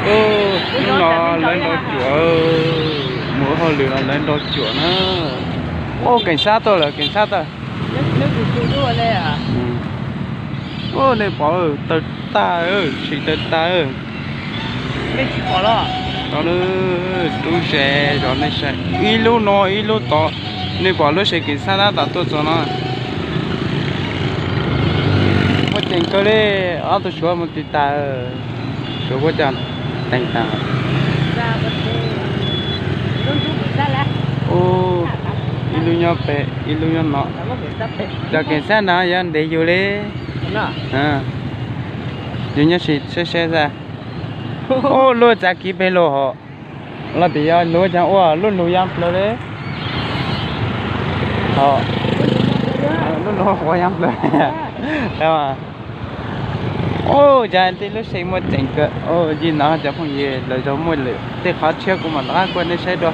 Hnub no lawv nrau cuam, mus ua hauj lwm los lawv nrau cuam na. Ua keem xab tuaj lawm, keem xab tuaj. Ua nej pom, tawg tag, sim tawg tag. Rub ze zov nej saib, ib lub no ib lub tod. Nej pom lub se keem xab tab tom tuaj txog no. Muaj ceem kawg li, ob tug Suav mus tiv tas. Suav puab cov teem tas. Ib lub nyob pem, ib lub nyob no. Cov keem xab no yuav ntev yus li. Yus nyob sim saib saib xwb. Ub, lub txav kiv pem lug hos. Los tim yog lug caag ua, lub lug ya plawg li. Lub lug quav ya plawg. Ub, cas tej lub se muaj ceem kawg. Yig no cov phooj ywg, lawv zog muaj lwm tej qhov tshiab kuv mam rov qab kuaj nej saib dua.